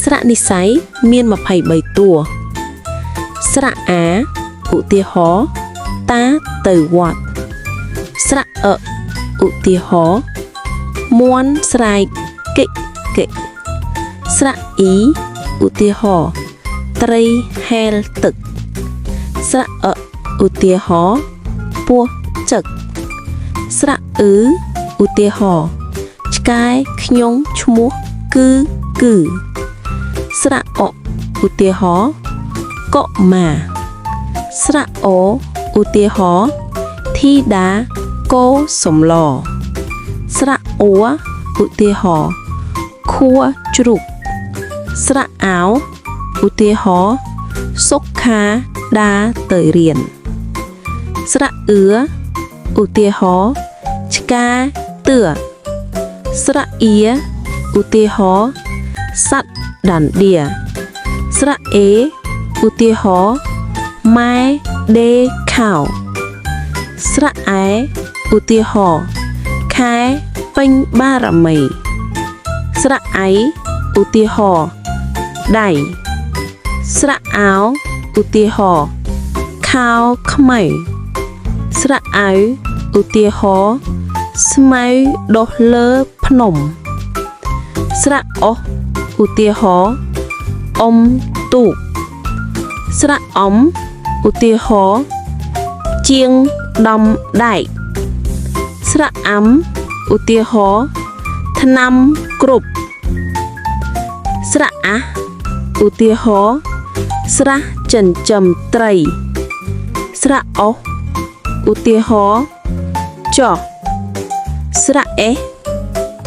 ស្រៈនិស្ស័យមាន23តួ ស្រៈអាឧទាហរណ៍តាទៅវត្តស្រៈអឧទាហរណ៍មន់ស្រែកកិកិស្រៈអ៊ីឧទាហរណ៍ត្រីហែលទឹកស្រៈអឧទាហរណ៍ពស់ចឹកស្រៈអឺឧទាហរណ៍ឆ្កែខ្ញុំឈ្មោះគឺគឺស្រៈអឧទាហរណ៍កុមារ ស្រៈអូឧទាហរណ៍ធីតាកោសំឡស្រៈអួឧទាហរណ៍ខួជ្រូកស្រៈអោឧទាហរណ៍សុខាដាទៅរៀនស្រៈអឿឧទាហរណ៍ឆ្កាទឿស្រៈអៀឧទាហរណ៍សត្វដាន់ឌៀស្រៈអេឧទាហរណ៍ ម៉ែដេខោស្រៈអែឧទាហរណ៍ខែពេញបារមីស្រៈអៃឧទាហរណ៍ដៃស្រៈអោឧទាហរណ៍ខោខ្មៅស្រៈអៅឧទាហរណ៍ស្មៅដុះលើភ្នំស្រៈអស់ឧទាហរណ៍អុំទូកស្រៈអំ ឧទាហរណ៍ជាងដំដែកស្រៈអាំឧទាហរណ៍ថ្នាំគ្រប់ស្រៈអាឧទាហរណ៍ស្រះចិញ្ចឹមត្រីស្រៈអុសឧទាហរណ៍ចោះស្រៈអេស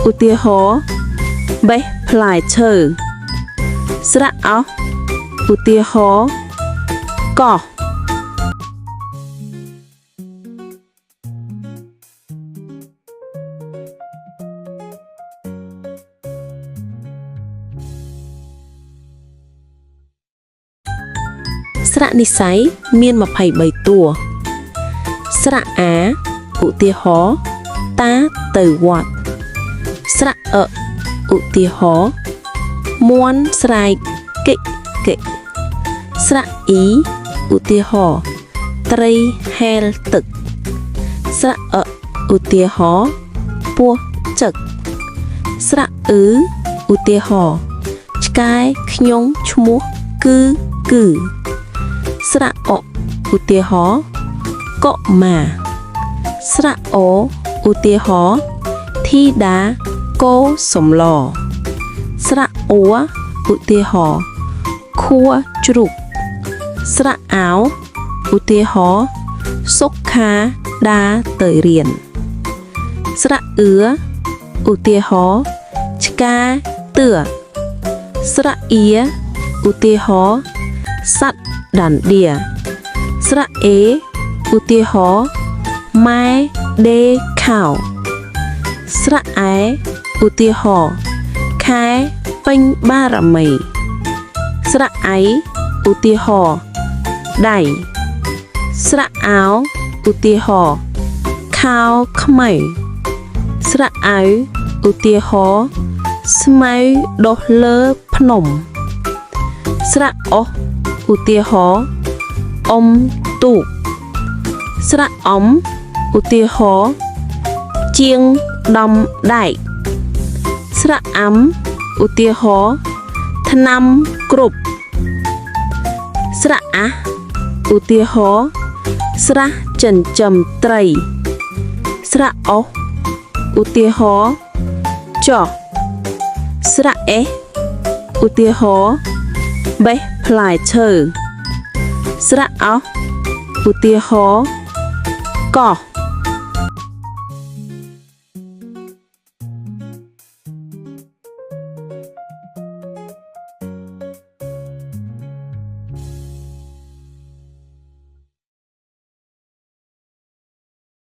ឧទាហរណ៍បេះផ្លែឈើស្រៈអោសឧទាហរណ៍កោះ ស្រៈនិស្ស័យមាន23តួ ស្រៈអាឧទាហរណ៍តាទៅវត្តស្រៈអឧទាហរណ៍មន់ស្រែកកិកិស្រៈអ៊ីឧទាហរណ៍ត្រីហែលទឹកស្រៈអឧទាហរណ៍ពស់ចឹកស្រៈអឺឧទាហរណ៍ឆ្កែខ្ញុំឈ្មោះគឺគឺ ស្រៈអឧទាហរណ៍កុមារស្រៈអូឧទាហរណ៍ធីតាកោសំឡស្រៈអួឧទាហរណ៍ខួជ្រូកស្រៈអោឧទាហរណ៍សុខាដាទៅរៀនស្រៈអឿឧទាហរណ៍ឆ្កាទឿស្រៈអៀឧទាហរណ៍សត្វដាន់ឌៀស្រៈអេឧទាហរណ៍ម៉ែដេខោស្រៈអែឧទាហរណ៍ខែពេញបារមីស្រៈអៃឧទាហរណ៍ដៃស្រៈអោឧទាហរណ៍ខោខ្មៅស្រៈអៅឧទាហរណ៍ស្មៅដុះលើភ្នំស្រៈអស់ឧទាហរណ៍អុំទូកស្រៈអំឧទាហរណ៍ជាងដំដែកស្រៈអាំឧទាហរណ៍ថ្នាំគ្រប់ស្រៈអាឧទាហរណ៍ស្រះចិញ្ចឹមត្រីស្រៈអុសឧទាហរណ៍ចោះស្រៈអេសឧទាហរណ៍បេះផ្លែឈើស្រៈអោសឧទាហរណ៍កោះ